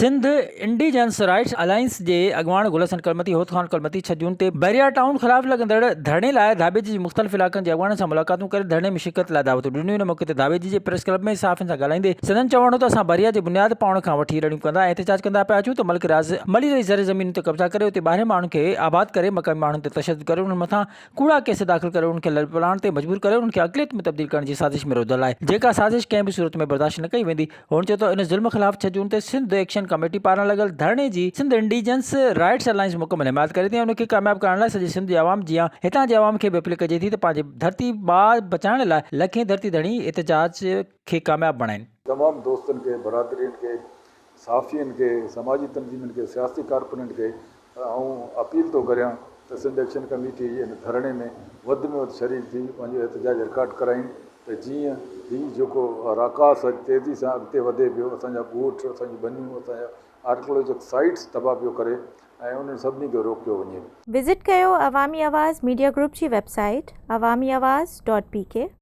Sindh indigenous rights alliance جي اڳواڻ گل حسن ڪلمتي هوت خان ڪلمتي ڇهه جون تي بحريا ٽائون خلاف لڳندڙ ڌرڻي لاء ڌاٻيجي جي مختلف علائقن جي اڳواڻن سان ملاقاتون ڪري ڌرڻي ۾ شرڪت لاء دعوتون ڏنيون. ان موقعي تي ڌاٻيجي جي پريس ڪلب ۾ صحافين سان ڳالهائيندي سندن چوڻ هو ته اسان بحريا جي بنياد پوڻ کان وٺي رڙيون ڪندا ۽ احتجاج ڪندا پيا اچون ته ملڪ رياض ملير جي زرعي زمينن تي قبضا ڪري اتي ٻاهرين ماڻهن کي آباد ڪري مقامي ماڻهن تي تشدد ڪري انهن مٿان ڪوڙا ڪيس داخل ڪري انهن کي لڏپلاڻ تي مجبور ڪري انهن کي اقليت ۾ تبديل ڪرڻ جي سازش ۾ رڌل آهي جيڪا سازش ڪنهن به صورت ۾ برداشت نه ڪئي ويندي. هن چيو ته ان ظلم خلاف ڇهه جون تي سنڌ ايڪشن ڪميٽي پاران لڳل ڌرڻي جي سنڌ انڊيجنس رائٽس الائنس مڪمل حمايت ڪري ٿي ۽ ان کي ڪامياب ڪرائڻ لاء سڄي سنڌ جي عوام جيان هتان جي عوام کي به اپيل ڪجي ٿي ته پنهنجي ڌرتي ماء بچائڻ لاء لکين ڌرتي ڌڻي احتجاج کي ڪامياب بڻائين. تمام دوستن کي، برادرين کي، صحافين کي، سماجي تنظيمن کي، سياسي ڪارڪنن کي آئون اپيل ٿو ڪريان ته سنڌ ايڪشن ڪميٽي جي ان ڌرڻي ۾ وڌ ۾ وڌ شريڪ ٿي پنهنجو احتجاج رڪارڊ ڪرائين ته جيئن هي جيڪو راڪاس تيزي سان اڳتي وڌي پيو اسان جا ڳوٺ اسان جون ٻنيون اسان جا آرڪيالاجڪ سائيٽس تباهه پيو ڪري ۽ انهن سڀني کي روڪيو وڃي. وزٽ ڪيو عوامي آواز ميڊيا گروپ جي website Awami Awaz dot P K.